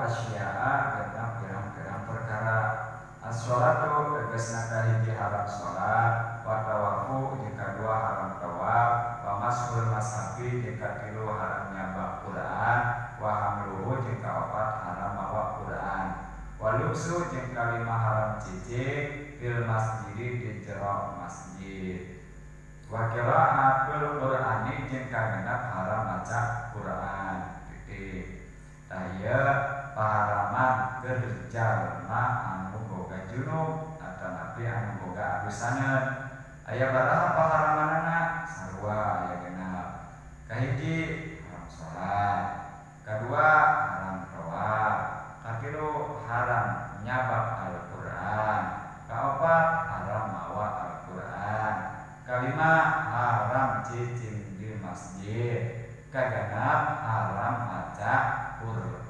asya'a genep pirang-pirang perkara. As-sholatu tegasna kahiji haram sholat, wa tawafu jeung kadua haram tawaf, wa mashul mashafi jeung katilu haram nyabak Quran, wa hamluhu jeung kaopat haram mawa Quran, wa lubsu jeung kalima haram cicing fil masjidi di jero masjid, wa qira'atul Qur'ani jeung kagenep haram maca Quran. Titik. Tah ieu paharaman keur jalma anu boga junub atanapi anu boga adusaneun. Aya baraha paharamanana? Sarua aya genep. Kahiji haram salat, kadua haram tawaf, katilu haram nyabak Al-Qur'an, kaopat haram mawa Al-Qur'an, kalima haram cicing di masjid, kagenep haram maca Quran.